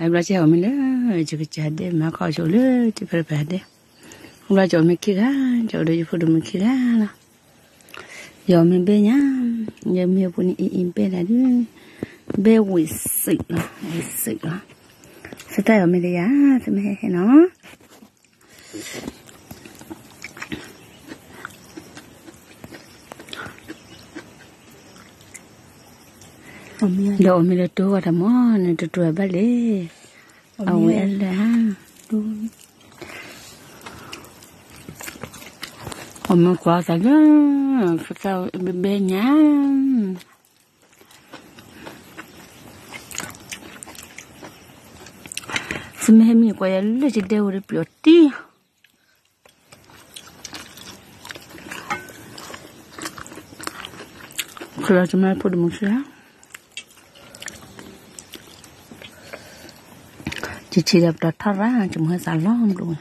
အဘျီကဲအီၤမ့ၢ်လၢ ယကစၢ်ဒဲး မၤခီၣ်ဆိးလၢ တဖဲတဖဲဒဲး, အဘျီကဲအီၤမ့ၢ်ခံဂၤ, ကဲအီၤဒီးယဖိဒိၣ်မုၣ်ခံဂၤလီၤ. ယီၤမ့ၢ်ဘဲညါ, ယမ့ၢ်အပူၤန့ၣ်အံၤအံၤဘဲဒၣ်ဒုး, ဘဲဝံၤစံးလီၤ, ဝံၤစံးလီၤ. သုတၢ်ယီၤမ့ၢ်တယၤ, သုမ့ၢ်ဟဲဟဲနီၤ ဒီးအီၤမ့ၢ်လၢတိၢ်ဝဲတၢ်မီၢ်န့ၣ် တတိၤဘၣ်လဲၣ်, အဝဲအလၢ, အီၤမ့ၢ်ကွၢ်သးလၢ, ဘဲဘဲညါ, သုမ့ၢ်ဟဲမံကွၢ်ယၤလၢယဒဲဝဲတပျီၤတံၢ် ခလီၤကမၤဖိဒိၣ်မုၣ်ဆံး, ယဆံးဒီးပတီၢ်ထီၣ်ရၣ် ယမိၢ်ဟဲသးလီၤဘျီ,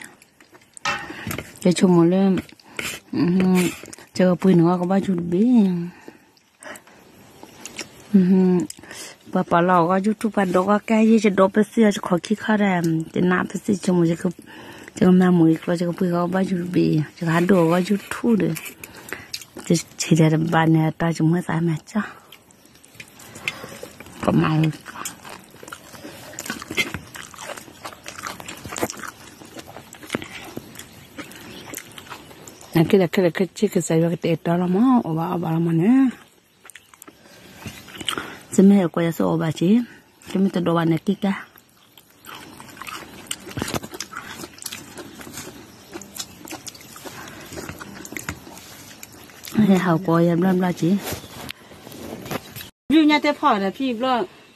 ယဆိကမိၣ်လၢ, ယကပှ့ၤန့ၢ်အီၤကဘၣ်ယူၤတဘ့ၣ် ပှၤပာ်လီၤအဂီၢ် YouTube ပှၤဒိးဂီၢ်ကဲယဲ ယဒိးပသံၣ်အီၤ ယခီၣ်ခံခီဒီး ယနၢ်ပသံၣ် ယဆိကမိၣ် ယကမၤမုာ်အံၤကျိ ယကပှ့ၤဂီၢ်ဘၣ်ယူၤတဘ့ၣ် ယကဟးဒိးအဂီၢ် YouTube ဒီး ယဆံးဒီးတဘၣ်န့ၣ် တၢ်ယမိၢ်သးမၤကၠီ ကမၤ နက့ဒီးခဲလၢာ်ခဲဆ့ကစၢ်ယွၤ ကတဲာ်တီလီၤမး အိၣ်ဘၣ်အီၣ်ဘၣ်လီၤမးန့ၣ် သုမ့ၢ်ဟဲကွၢ်ယၤ သုအိၣ်ဘၣ်က့ၤ, သုမ့ၢ်တဒိးဘၣ်န့ၣ် က့ၤကါ, ဟဲဟးကွၢ်ယၤဘျီဘျီက့ၤ,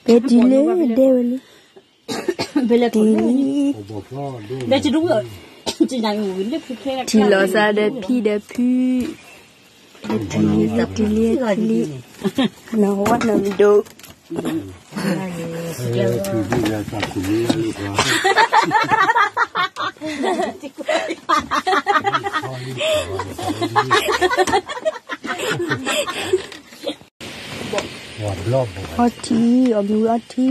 ဖဲတုၤလၢဒဲဝဲလံ, တုၤလံ, ထံၣ်လီၤသးဒီးဖံဒီးဖု, ထံၣ်လံ, ထံၣ်လံ, နီၢ်ဝဲနီၢ်မံၤဒိၣ်, အီထံ, အီမံၤဝံၤအီထံ,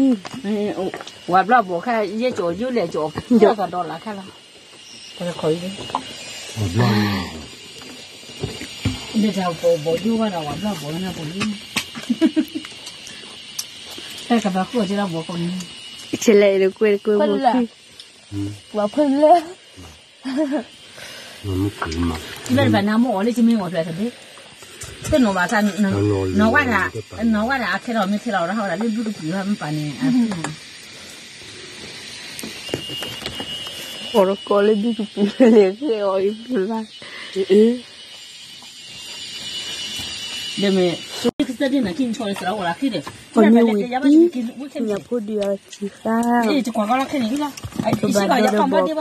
ဝၤဘျီဘိၣ်ခါ ယဲကၠီၤယိလဲၣ်ကၠီၤ, ဒီးလၢခါလီၤ, ဒ်တၢ်ဘိၣ်ဘိၣ်ယိဝဲဒီး ဝၤဘျီဘိၣ်နၢ်ဘိၣ်ယိ, တၢ်ကဘၣ်ဃုအီၤက့ၤဒီးဘိၣ်ကိးန့ၣ်, ဆဲးလဲၣ်အံၤတကွဲးတကွဲးဘိၣ်ခံ, ဝၤဖုလၢ ဘၣ်နၤမိၢ်အီၤလၢကမ့ၢ်ဝဲဖျဲၣ်တဘ့ၣ်, တနီၤဘၣ်တၢ်, နီၢ်ဝဲဒၣ်, နီၢ်ဝဲဒၣ်အခဲလီၤမ့ၢ်ခဲလီၤဒီး ဟးဝဲဒၣ်လၢဘုကပံာ်ဟဲမ့ၢ်ပာ်န့ၣ်, အီၣ်တကီးလၢဘုကပံာ်လဲၤဃဲအီၤအံၤဖျ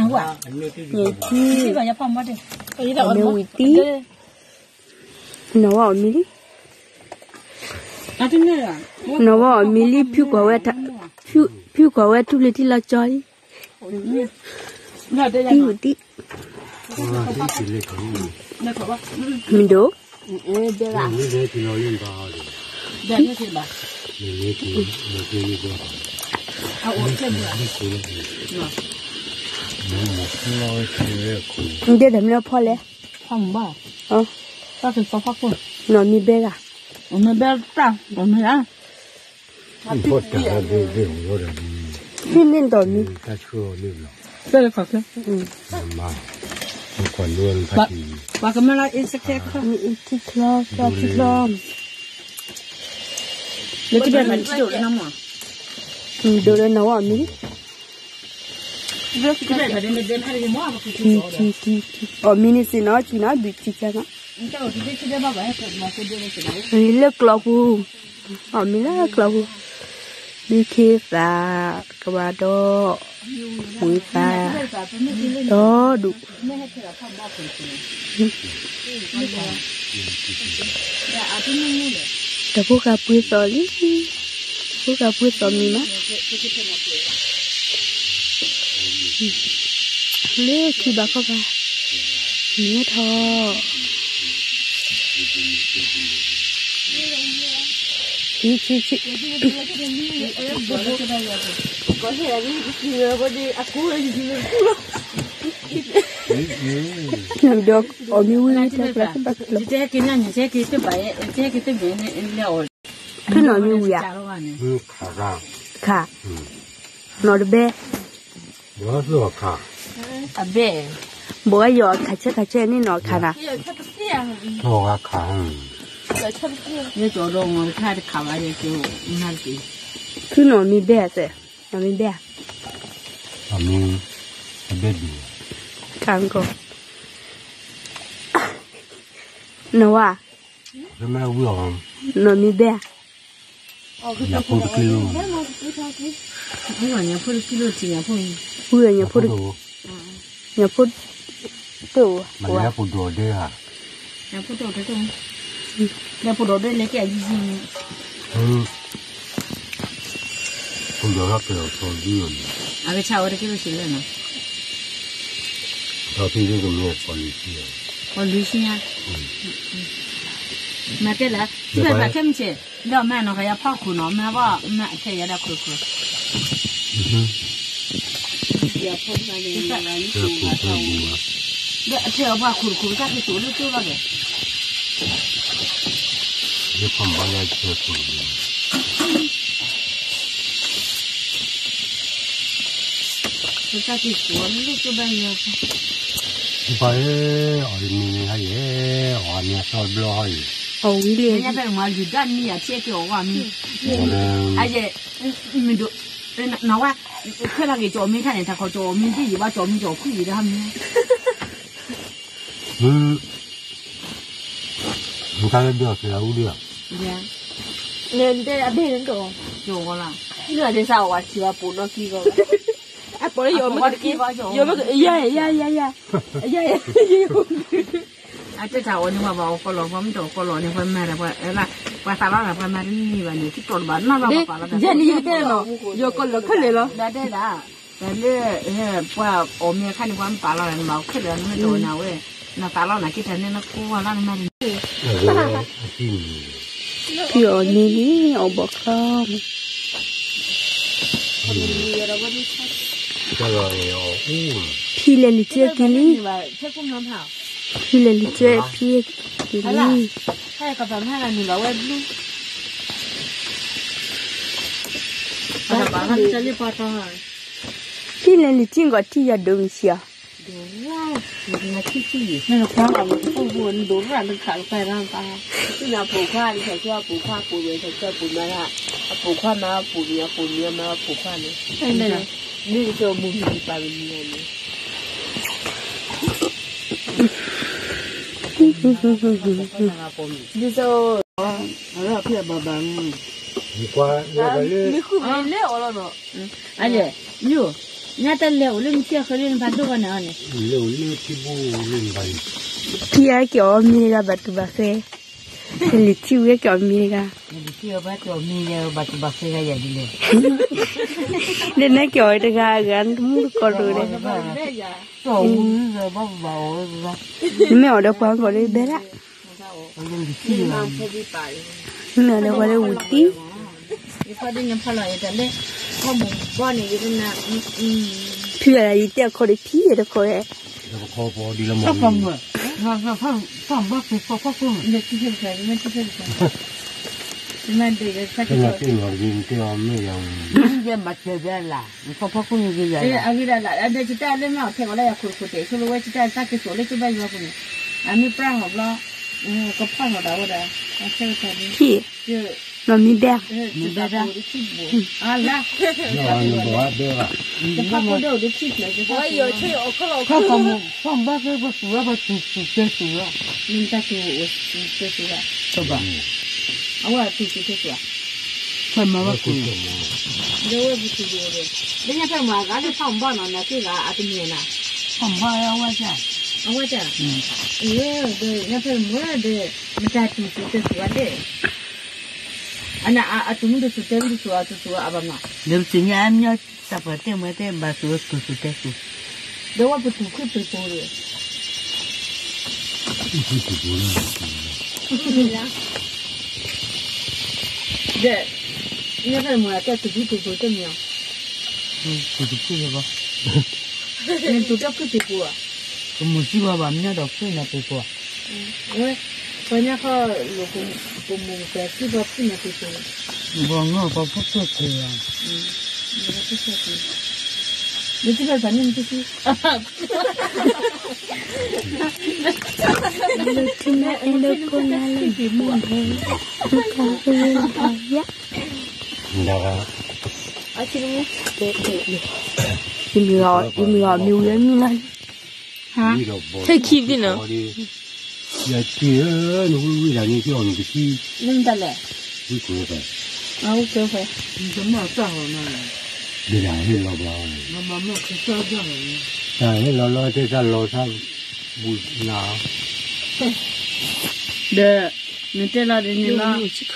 ါ, မ့ၢ်ဝံၤတံၢ်, ညၣ်ဖိဒုးအီၤဆံးဃာ်, ကဘၣ်ဒီးဘီၣ်ဖျီ, ညၣ်ခံ, မ့ၢ်ဝံၤတံၢ်, နီၢ်ဝဲအီၣ်မံၤလံ, နီၢ်ဝဲအီၣ်မံၤလံ, ဖုကွၢ်ဝဲ, ဖုကွၢ်ဝဲထူလံၤထံလီၤကၠီလံ, တံၢ်ဝံၤတံၢ်, မံၤဒိၣ် ဒဲဒၣ်မ့ၢ်ဖီလဲၣ်, နီၢ်မံၤဘဲဂၤ, မ့ၢ်ဒီးမံၤ, မ့ၢ်အံၤထံချီ, ထံချီ, မ့ၢ်ဒိၣ်လၢနီၢ်ဝဲအီၣ်မံၤလံ, အီၣ်မံၤန့ၣ်စ့ၢ်နီၤ ကွံာ်နီၤ ဘုခံကဲနီၤ, လၢကျီပူၤ, အီၣ်မံၤလၢကျီပူၤ, ဘုခ့သး, ကဘၣ်ဒီး, ဝံၤသး, ဒီဒူၣ် တၢ်ဖိဃာ်ပှ့ၤသီၣ်လံ, တၢ်ဖိဃာ်ပှ့ၤသီၣ်မံၤမး, လၢခံဘၣ်ခီဘၣ်, မ့ၢ်ထီၣ်, ဆံဆံဆံ နဒီးအီၣ်မ့ၢ်ဝံၤဝံၤ တၢ်ကျါတဘၣ်ကျီ ဖုနီၣ်မ့ၢ်ဝံၤဧါ, ခါ, နီၣ်တဘဲ, ဘဲ, ဘိးယီၤခးဆဲခးဆဲန့ၣ်နီၣ်ခါနၤ, ဖုနီၣ်မ့ၢ်ဘဲဧါစဲး, နီၣ်မ့ၢ်ဘဲဧါ, ခါကီ, နီၣ်ဝါ, နီၣ်မ့ၢ်ဘဲဧါ, ဝံၤညၣ်ဖိ, ညၣ်ဖိတအိၣ်, ညၣ်ဖိတအိၣ်, ဖိဒိၣ်ထီၣ်က့ၤအီၤစီၤဒ်အီၤန့ၣ်, အကဆါဝဲတက့ၢ်လၢဆံးလၢနီၤ, ဒီးဖံလၢကမ့ၢ်ပှၤလွံၢ်ဆံ, ပှၤလွံၢ်ဆံညါ, မၤတဲလၢ, ထံၣ်ဘၣ်ဖးခဲမုၢ်ဆ့ၣ်, ဒီးမၤနီၤ ကယၤဖီခိၣ်နီၤ မၤဘၣ် မၤအထဲယၤဒၣ်ခိၣ်ခိၣ်, ဒီးအထဲအပှၤခိၣ်တခိၣ် တၢ်ကတိၤလၢကၠိလီၤဒီး ပတၢ်က့ၤကိးလၢကၠိဘၣ်ယၤ, ပှၤဧၢ, အီၤတမံၤမံၤဟါယဲ, အီၤမံၤအသီတဘျီဟါယဲ, အီၤဝံၤလံ, ညါဖဲမၤလုၢ်ဒၣ်မံၤအဆဲက့ၤအီၤဝဲမံၤ, အယဲ, မ့ၢ်ဒိး, နဝဲ, ခဲလၢာ်က့ၤကၠီၤမ့ၢ်ခါန့ၣ် တၢ်ခီကၠီၤမ့ၢ်ဒ်ယံၤဘၣ်ကၠီၤမ့ၢ်ကၠီၤခွံယံၤဒၣ်မ့ၢ် မ့ၢ်တၢ်လၢဒုးအီၤကဲအူဒုးဧါ, နတဲအဘ့ၣ်နတအိၣ်, ကၠီၤဝဲလီၤ, နဒ်စၢ်ဝဲထံဝဲပိာ်နီၣ်ခံဂီၢ်, အပိာ်လၢယအိၣ်မ့ၢ်တက့ၢ်, ယိၤမ့ၢ်, ယၤ, ယၤ, ယၤ, ယၤ, ယၤ, အတဲတၢ်အီၤန့ၣ် ပှၤဘၣ်အီၣ်ကီၢ်လီၤ ပှၤမ့ၢ်တအီၣ်ကီၢ်လီၤန့ၣ် ပှၤမၤတၢ်ပှၤ, ပှၤသးလီတၢ်ပှၤမၤတန့ၢ်ဘၣ်န့ၣ် ထံကီၢ်တဘၣ်နီၢ်ဘၣ်ပှၤပာ်လီၤတၢ်, ယဲန့ၣ်ယကတဲလီၤ, ယိၤကီၢ်လီၤခဲလၢာ်လီၤ, ဒ်တဲဒၣ် တၢ်လၢ ပှၤအီၣ်မ့ၢ်အခါန့ၣ် ပှၤမ့ၢ်ပာ်လီၤနဘၣ်အိၣ်ခဲလၢာ် နမ့ၢ်တအိၣ်နၤဝဲ, နသးလီနၤက့တၢ်န့ၣ် နကိးဝဲလီၤနမၤတန့ၢ်, ဖံအီၣ်န့ၣ်လံ အီၣ်ဘီၣ်ချီ, ဖံလဲၤလံာ်ထံအက့ၤလံ, ဖံလဲၤလံာ်ထံဖံက့ၤလံ, ဖံလဲၤလံာ်ထံဂီၤထံယၤဒိးမုၢ်ဆံးအီၤ, အပိာ်ခွါမၤပိာ်မံၤ အပိာ်မံၤမၤပိာ်မံၤ အပိာ်မံၤမၤပိာ်မံၤ အပိာ်ခွါန့ၣ်, ဒ်သိး မ့ၢ်ဃုမ့ၢ်လဲၤအီၤလီၤနီၤ, အလဲၤ, ယိၤ, ညါတၢ်လဲၤအိၣ်လၢနထံအဃၢၤလၢနဖးဒိၣ်ဂီၢ်န့ၣ်အီၤန့ၣ်, ဖံအက့ၤအီၣ်မ့ၤတဂၤဘၣ်တူၢ်ဘၣ်ဃဲ, လံာ်ထံဝဲက့ၤအီၣ်မ့ၤတဂၤ, လၢနက့ၤအီၣ်တဂၤအဂၤ နတမူတကိးဒိၣ်ဒဲး, နမ့ၢ်အီၣ်ဒီးပှၤကီၢ်လၢဘဲဒၣ်, နမ့ၢ်အီၣ်ဒီးပှၤလၢဝံၤတံၢ်, ဖံအီၣ်ယတဲအခီဒီးဖံအီၣ်တခီဝဲ, မ့ၢ်ယမၤစၢၤဘဲလၢ်, နဖီဖီခိၣ်န့ၣ်က့ၤယၤလီၤ, အဂ့ၢ်ဒ်လၢ အဒဲကတၢၢ်လၢမ့ၢ်အီၣ်ထဲးဝဲလၢယခိၣ်တခိၣ်တဲာ် ဆိလၢဝဲကတၢၢ်တၢ်က့ၤစိာ်လၢကဘၣ်ယွၤပူၤန့ၣ်, အမ့ၢ်ပြၢ်ဟီၣ်ဘျီ, ကဖီၣ်ထီၣ်ဒၣ်ဝဲဒၣ်, အဆၢကတီၢ်န့ၣ်, ဖံ, နီၢ်မံဘဲ, မံဘဲဒၣ်, အါလါ, တဖီခိၣ်ဒိၣ်ဒိၣ်ထံၣ်ဖျၢၣ်, ဖီၣ်ဘၣ်ဖဲပှၤသူၣ်ဝဲပှၤသူၣ်သူၣ်တဲသူၣ်လီၤ, နတၢ်သူၣ်ဝဲသူၣ်တဲသူၣ်လီၤ, အဝဲသူၣ်သူၣ်တဲသူၣ်ဧါ, ဖဲမၤဘၣ်သူၣ်, ဒီးဝဲပသူၣ်ဒိၣ်ဒိၣ်, ဒီးညါဖဲမၤဂၤလၢဖီၣ်ဘၣ်နီၤ နၤသ့ဂၤအတမံၤနၤ, ဖီၣ်ဘၣ်အဝဲဒၣ်, အဝဲဒၣ်, ဒီးညါဖဲမၤဒီး, နတၢ်သူၣ်သူၣ်တဲသူၣ်ဧါလဲၣ် အန အသူၣ်မုၢ်တသူၣ်တဲမုၢ်တသူၣ် အသူၣ်သူၣ်အဘၣ်မး, ဒီးပသ့ၣ်ညါအမ့ၢ်တၢ်ပှၤတဲမၤတဲ ဘၣ်သူၣ်သူၣ်တဲသူၣ်, ဒီးဝဲပသူၣ်ခုသူၣ်ဖိဒီး, သူၣ်ခုသူၣ်ဖိလၢ, လၢ, ဒဲး, ညၣ်ဖဲမ့ၢ်အတၢ်တဖုတပူၤတမ့ၢ်အီၤ, တဖုတပူၤ, နတူၢ်တၢ်ဖုတပူၤဧါ, ကမုၢ်စံးဘၣ်ဘၣ် မ့ၢ်ဒီးဖုနၤတပူၤ, ဝဲ, ပှၤညါခီ, ပမုၢ်ကစံးဘၣ်ဖုနၤတပူၤ, ဘီငီၢ်ပှၤဖုဖုက့ၤဧါ, မ့ၢ်တဖဲဖဲန့ၣ်မ့ၢ်တစံး ယမ့ၢ်အီၤ ယမ့ၢ်အီၤ မ့ၢ်ဝဲမ့ၢ်လၢ, ဟါ, ဟဲခံသ့ၣ်နီၤ, ယက့ၤဧၢ, နဝံၣ်ဝံၣ်တၢ်န့ၣ် က့ၤအီၣ်နကသံ, လၢမတၤလဲၣ်, ဝံၣ်ကွဲးဖဲ, ဝံၣ်ကွဲးဖဲ, ဒ်ဟဲလီၤဘျီ, တၢ်ဟဲလီၤလီၤတဲတၢ်လီၤသး, ဘူးနၤ ဒီး, နတဲလီၤဒ်န့ၣ်လီၤ,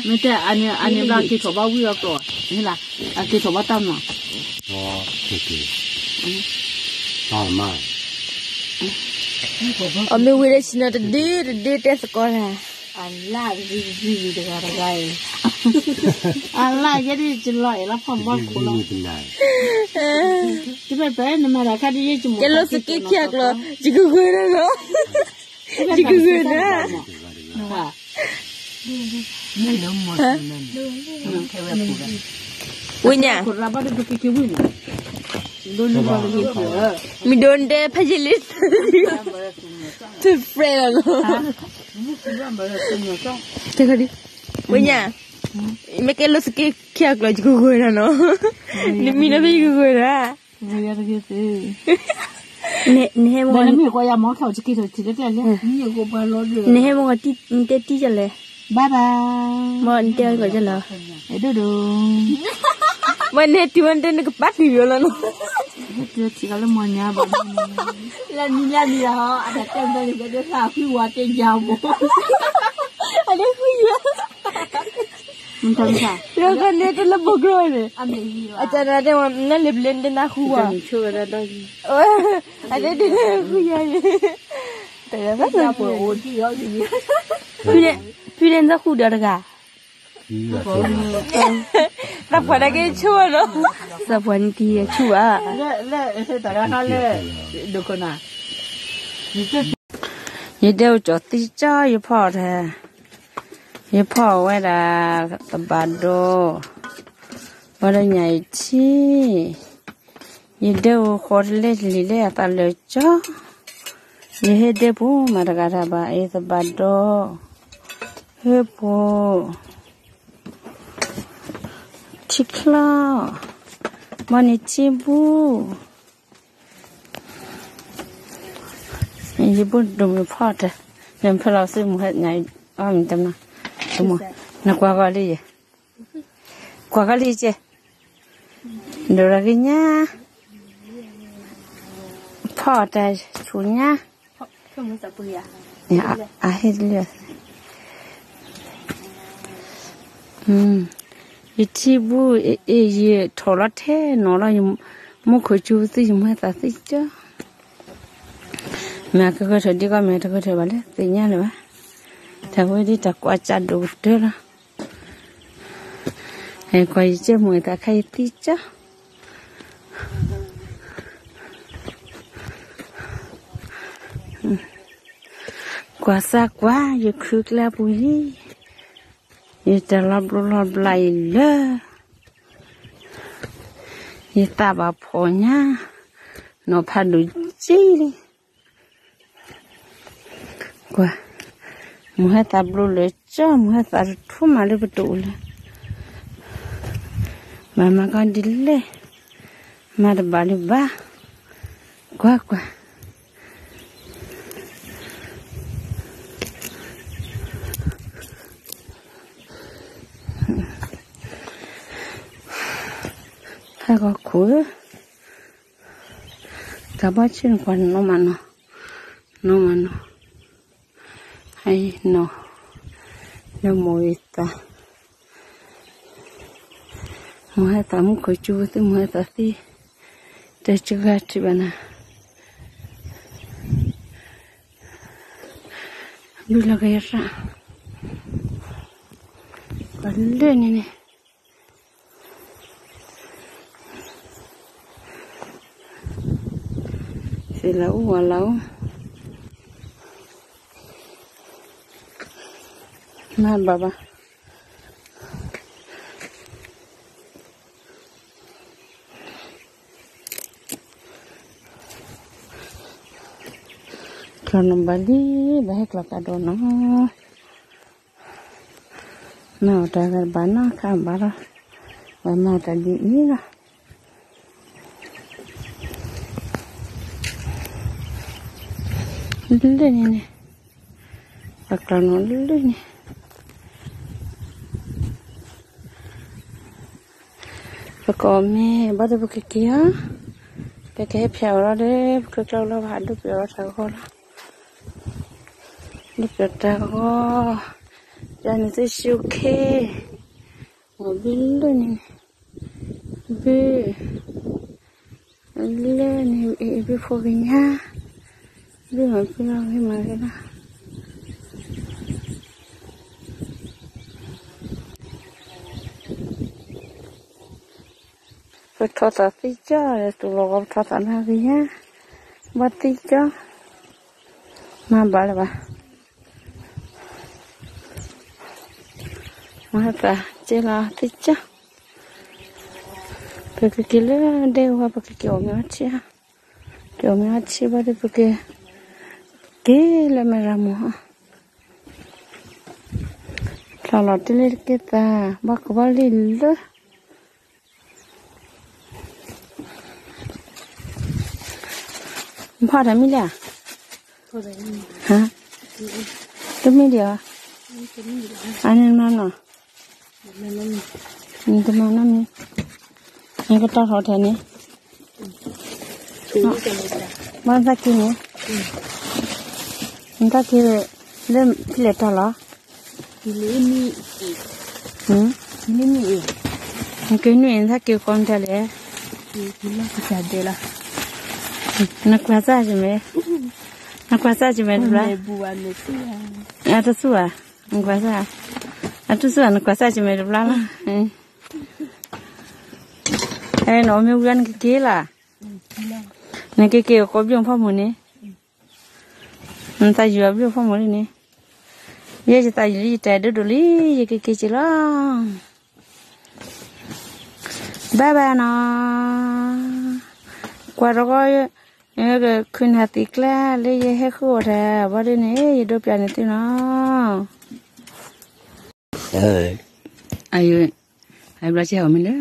မ့ၢ်တဲအန့ၣ်ဘျီ အက့ၤထီၣ်ဘၣ်ဝံၣ်အကျိာ်, ဟ့ၣ်လၢ, အက့ၤထီၣ်ဘၣ်တၢ်မၤ, တၢ်မၤ, အမ့ၢ်ဝံၤဒီးဆ့ၣ်နီၤတဒ့တဒ့တဲသကိးတၢ်, အလၢ်တဂၤတဂၤအံၤ, အလၢ်ယဲဒ်ယလီၤအဲၣ်လီၤဖီၣ်ဘီခိၣ်လီၤ, တဖဲဖဲနမၤတၢ်ခါဒ်ယဲ, ယလိာ်သက့ခံဂၤကျီၤ, ယကဂုာ်နၤလီၤ, ယကဂုာ်နၤ ဝိညာဉ်, မ့ၢ်ဒိးနတဲဖးယံာ်လံ, တဖျဲလီၤနီၤ, ဝိညာဉ်, မ့ၢ်ကဲလိာ်သက့ခံဂၤကျီၤ ယကဂုာ်နၤနီၤ, နမံနီၤဖဲယကဂုာ်နၤ, နဟဲမ့ၢ်, နဟဲမ့ၢ်ကီး, နတဲတံၢ်လဲၣ်, မ့ၢ်နတဲကီးလဲၣ်, မ့ၢ်နဟဲတုၤမ့ၢ်တဲနကပာ်တုၤယိာ်လီၤနီၤ, လၢနံၤလၢနံၤလီၤ, အတၢ်တဲမ့ၢ်လၢကဒုးသးဃုဝဲတဲယၤမ့ၢ်, အဒ့ဃုယၤ လၢကန့ၣ်တလၢပှိၤကျိန့ၣ်, အတၢ်တဲဝဲ နလဲၤပျဲနဒ့နၢ်ဃုဝဲ, အဒ့ဒ့ဃုယၤန့ၣ်, တဂၤဘၣ်, ဖုန့ၣ်သးဃုဒီးတဂၤ, သးပှၢ်တၢ်က့ၤဆူၣ်ဝဲလီၤ, သးပှၢ်န့ၣ်က့ၤဆူၣ်ဘၣ်, ယဒဲအိၣ်ကၠီၤသံကၠီ ယဖီၣ်ထဲ ယဖီၣ်ဝဲဒၣ် သဘၣ်ဒိ, ဘၣ်ဒီးညၣ်အံၤထံ, ယဒဲအိၣ်ဃီတလဲတလံၤလၢအသးလၢာ်ကၠီ, ယဟဲဒဲပူၤမၤတဂၤတၢ်ဘၣ် အံၤသဘၣ်ဒိ, ဟဲပူၤ, ထံချီ, ဘၣ်န့ၣ်ထံဘူၣ် ယဘိၣ်ဒိၣ်မုၢ်ဖီၣ်တၢ်, နဖဲလီၤစ့ၢ်မုၢ်ဟဲညါ, အီၣ်မံၤတမၤ, နကွၢ်ကီလံယဲ, ကွၢ်ကီလံကဲ, ဒိၣ်ရၤက့ၤညါ, ဖီၣ်တၢ်ဆူညါ, အဟ့ၣ်တလၢ, ယထံဘူၣ်အ့ၣ် ယထီၣ်လီၤထဲနီၤလီၤ, မူခိၣ်စူၤသံ ယမုၢ်ဟဲသးသံကၠီ, မ့ၢ်ကဂၢၢ်ထီၣ်ဒ်ကီမ့ၢ်တဂၢၢ်ထီၣ်ဘၣ်လၢသ့ၣ်ညါလၢၤဘၣ်, တၢ်ဝဲဒ်တၢ်ကွၢ်ကၢ်ဒိၣ်ကတၢၢ်လီၤ, ကွၢ်ယကဲမုၢ်သးခါယသံကၠီ ကွၢ်စၢ်ကွၢ် ယခုကျဲပူၤလံ, ယတၢ်လီၤဘျိလီၤဘျးအံၤလၢ ယသးဘၣ်ဖှီၣ်ညါ, နီၢ်ဖးဒိၣ်ကံလံ, ကွၢ်, မုၢ်ဟဲသးဘျိလၢာ်ကၠီ မုၢ်ဟဲသးတထူၣ်မးလၢပတအိၣ်လၢၤ, ဘၣ်မၤကီဒ်လဲၣ်, မၤတဘၣ်လၢၤဘၣ်, ကွၢ်ကွၢ် ဟဲဂီၤခိၣ်ဧၢ, တၢ်ဘီဆ့ၣ်နကွၢ်နီၢ်မးနီၢ်, နီၢ်မးနီၢ်, ဟဲနီၢ်, လၢမိၢ်အသး, မိၢ်ဟဲသးမူခိၣ်စူၤသံ မိၢ်ဟဲသးသံ, တၢ်စှၤထံၣ်ဘၣ်နၤ, ဘုလီၤကယၤရၣ် လၢန့ၣ်န့ၣ် သ့ၣ်လၢအူဝဲလၢအူ မၤဘၣ်ဘၣ် ကျီၢ်နဘၣ်လံ ဘၣ်ဟဲကျီၢ်ကဒီးနီၤ မၤအီၣ်တၢ်ဂၤတဘၣ်နီၤ ခါဘၣ်လီၤ ဘၣ်မၤတၢ်ဒ်အံၤလီၤ လၢန့ၣ်န့ၣ် ပကျီၢ်နီၤလၢန့ၣ် ပကအီၣ်မ့ၤ ဘၣ်ဒီးပကက့ၤဧါ ပကဟဲဖျဲးအီၣ်လီၤဒီး ပကျီၢ်ကျီၢ်လီၤ ပဟးဒိးပျီၢ်လီၤတၢ်ဂီၤလီၤ ဒိးပျီၢ်တၢ်ဂီၤ ယၤန့ၣ်သ့ၣ် ရှုခ့ မ့ၢ်ဘုလၢန့ၣ် ဘု လၢန့ၣ် အ့ၣ် ဘုဖိကညါ ဘုမၤဖုလီၤ ဘုမၤဖုလီၤ ပထီၣ်သးသံကၠီ တူၢ်လိာ်ဂီၤ ပထီၣ်သးလၢကညါ ဘၣ်သံကၠီ မၤဘၣ်လၢၤဘၣ် မၤသးက့လီၤသံကၠီ ပကက့ၤလၢဒဲဝဲ ပကက့ၤအီၣ်မ့ၤအီထံဧါ က့ၤအီၣ်မ့ၤအီထံဘၣ်ဒီး ပက က့ၤလၢမဲၢ်ရမိၢ်ဧါ ဖျီၣ်လီၤတ့ၢ်လၢတက့ၢ်သး ဘၣ်ကဘၣ်လံလၢ ဖီၣ်တၢ်မံလၢ်ဧါ ဟါ တမံဒံးဧါ အန့ၣ်နီၤနီၤ တမၤနီတမံၤ နကတီၢ်ထီၣ်ထဲန့ၣ် ဘၣ်သးက့ၤန့ၣ် နတၢ်က့ၤလၢဖဲလဲၣ်တီၢ်လီၤ နက့ၤနွံနတၢ်က့ၤကီမတၤလဲၣ် နကွၢ်စၢ်ကမဲ နကွၢ်စၢ်ကမဲတဘျီ အတစူၢ်ဧါ နကွၢ်စၢ် အတစူၢ်ဧါ နကွၢ်စၢ်ကမဲတဘျီလီၤ အဲ နအီၣ်မ့ၤဝံၤလီၤ နကက့ၤလီၤ နကက့ၤကိးဘျီဖီမုၢ်န့ၣ် နသးယုၢ်အဘျီဖီမုၢ်လံန့ၣ် ယဲယသးယုၢ်လံ ယတဲဒိၣ်ဒိၣ်လံ ယကက့ၤက့ၤလီၤ bye bye နီၤ ကွၢ်တဂီၢ် ခုနၢ်သံကျါလၢယဟဲဃုအီၣ်တၢ် ဘၣ်ဒ်န့ၣ် ယဒိးပျၢ်န့ၢ်သုနီၤ အဘျီကဲအီၣ်မ့ၤလၢ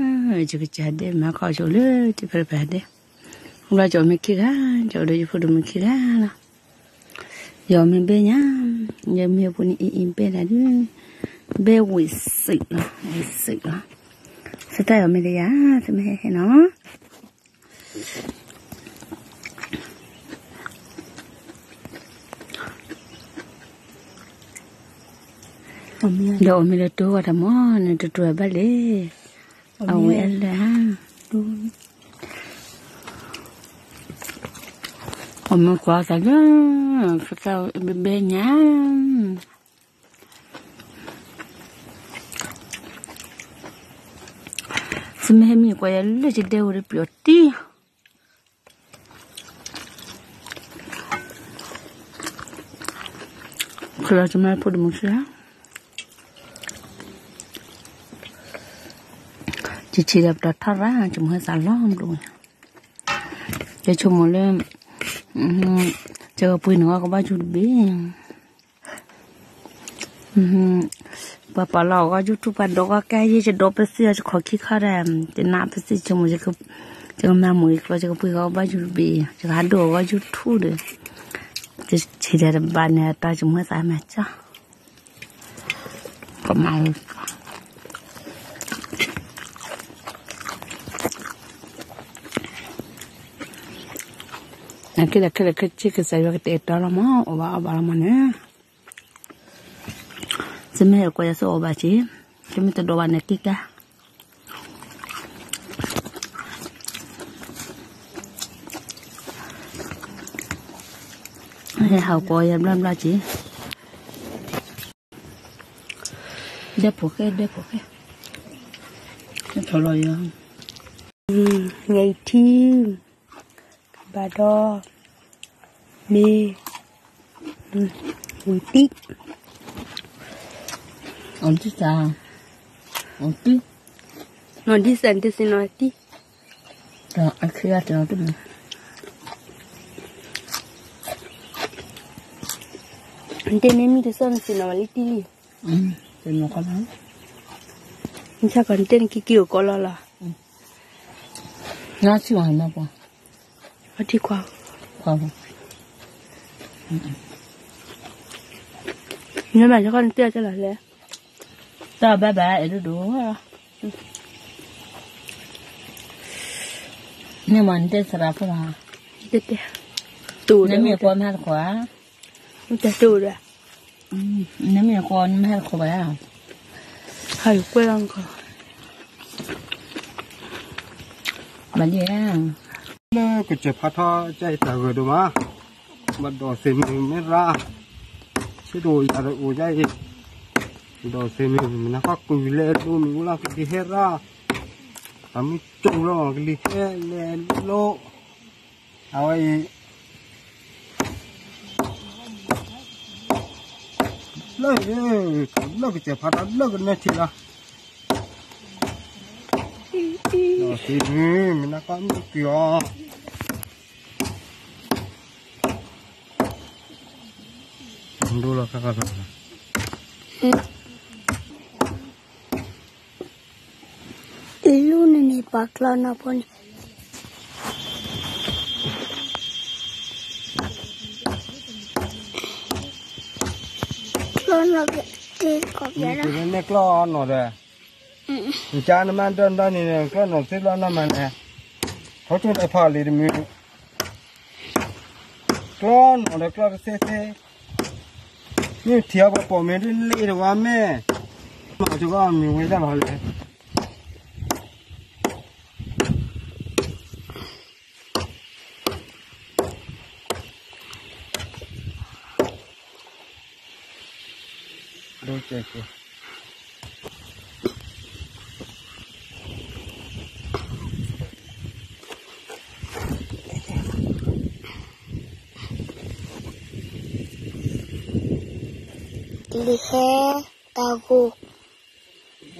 ယကစၢ်ဒဲး မၤခီၣ်ဆိလၢ တဖျၢၣ်ဖျၢၣ်ဒဲး ဘျီကဲအီၣ်မ့ၤခံဂၤ ကဲအီၣ်ဒီးယဖိဒိၣ်မုၣ်ခံဂၤလီၤ ယအီၣ်မ့ၤဘဲညါ ယမ့ၢ်ပူၤန့ၣ်အံၤအံၤဘဲဒၣ်ဒု ဘဲဝံၤစံးလီၤ ဝံၤစံးလီၤ သုတၢ်အီၣ်မ့ၤတယၤ သုမ့ၢ်ဟဲဟဲနီၤ ဒီးအီၣ်မ့ၤလၢတိဝဲတၢ်မီၤ နတတိၤဘၣ်လဲၣ် အဝဲအလၢ အီၣ်မ့ၤကွၢ်သးလၢ ဘဲဘဲညါ သုမ့ၢ်ဟဲမံကွၢ်ယၤလၢယဒဲဝဲဒီး ပျီၢ်တံၢ် ခလီၤယမ့ၢ်ဖိဒိၣ်မုၣ်ခံဂၤ ယထံၣ်ဒီးပတီၢ်ထီရၣ် ယမိၢ်ဟဲသးလီၤဘျီ ယဆိကမိၣ်လၢ ယကပှ့ၤန့ၢ်အီၤကဘၣ်ယူၤတဘ့ၣ် ပှၤပာ်လီၤအီၤဂီၢ်ယူၤထူၣ် ပှၤဒိးဂီၢ်ကဲ ယဲယဒိးပသံၣ်အီၤ ယခီၣ်ခံခီဒီး ယနးပသံၣ် ယဆိကမိၣ် ယကမၤမုာ်ယကျိ ယကပှ့ၤအီၤကဘၣ်ယူၤတဘ့ၣ် ယကဟးဒိးအီၤဂီၢ်ယူၤထူၣ်ဒီး ယထံၣ်ဒီးတဘၣ်န့ၣ် တၢ်ယမိၢ်ဟဲသးမၤကၠီ ကမၤ နက့ဒီးခဲလၢာ်ခဲဆ့ကစၢ်ယွၤကတဲာ်ကတီၤလီၤမး အိၣ်ဘၣ်အီၣ်ဘၣ်လီၤမးန့ၣ် သုမ့ၢ်ဟဲကွၢ်ယၤသုအီၣ်ဘၣ်က့ၤ သုမ့ၢ်တဒိးဘၣ်န့ၣ်က့ၤကါ ဟဲဟးကွၢ်ယၤဘျီဘျီက့ၤ ယမိၢ်ဟဲသးလီၤဘျီဘျီ ဒဲဖိၣ်ဃဲ ဒဲဖိၣ်ဃဲ, ထီၣ်လီၤယၤ, ညါအံၤထံ, ဘၣ်ဒီး, မ့ၢ်, ဝံၤတံၢ်, အီၣ်ဒံစၢ်, အီၣ်တံၢ်, နီၢ်ဒံစၢ် တစံးနီၢ်တံၢ်, အခံဂၤတနီၤတမံၤ, တဲမ့ၢ်မံတစီၢ် နစံးနီၢ်ဝဲလံတံၢ်လံ, တနီၤခီ, နဆၢကီးနတဲနက့ၤက့ၤအိၣ်ကီးလီၤလီၤ, နဆံၣ်အီၤမ့ၢ်ပှၤ, အထံခွါ, ခွါ, နမၤဆၢကီးနတဲအီၤကလီၤလဲၣ်, တၢ်ဘၣ်ဘၣ်အဲၣ်ဒိၣ်ဒိၣ်, နမ့ၢ်နတဲသရၣ်ဖိလီၤ, နမ့ၢ်ကွၢ်မဟါတခိၣ်ဧါ, တဲတိၢ်ဒီး, နမ့ၢ်ကွၢ်နမဟါတခိၣ်ဘၣ်ဧါ, ဟါယကွဲလီၤနကီၢ်, မၤဒ်ဧါ, လၢကစၢၢ်ဖးထီကၢ်အံၤတၢ်ဂၢၢ်ဒိၣ်မး, ဘၣ်ဒီးသ့ၣ်မုၣ်မ့ၢ်ရၣ်, ဆ့ဒိၣ်ယၤတအိၣ်ယါအံၤ, ဒီးသ့ၣ်မုၣ်မ့ၢ်နၢ်ကီၢ်ကုၢ်လဲၤဒိၣ်မုၢ်လီၤကလံၤဟဲရၣ်, တၢ်မုၢ်ကၠိလီၤကလံၤဟဲလဲၤလိၣ်, အဝဲအံၤ လၢ, လၢကစၢၢ်ဖးထီလၢကနဲထံလီၤ, ဒီးသ့ၣ်မုၣ်မ့ၢ်နၢ်ကီၢ်မုၢ်ကံၤအီၤ, ဒိလီၤခါခါလီၤ အံၤလူန့ၣ်န့ၣ်ပှၤကျီနီၢ်ဖိန့ၣ်, ကျီနီၢ်က့ၤကီး, မ့ၢ်ကျီနီၢ်ဒီး, ကနမါဒီဒီန့ၣ် ကျီနီၢ်သ့ဘျီနီၢ်မးန့ၣ်, ထိၣ်ထိၣ်ဒီးဖးလံၤတမုၢ်, ကျီနီၢ်ဒီးကျီတသ့သ့, မ့ၢ်ထံၣ်အီၤပှၤပိာ်မ့ၢ်ဒ်လ့တဝါမ့ၢ်, မ့ၢ်တဂီၢ်မ့ၢ်ဝဲဒၣ်လီၤလဲၣ် လံၤဟဲ,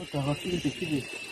တၢ်ဂိၢ်, တၢ်ဂိၢ်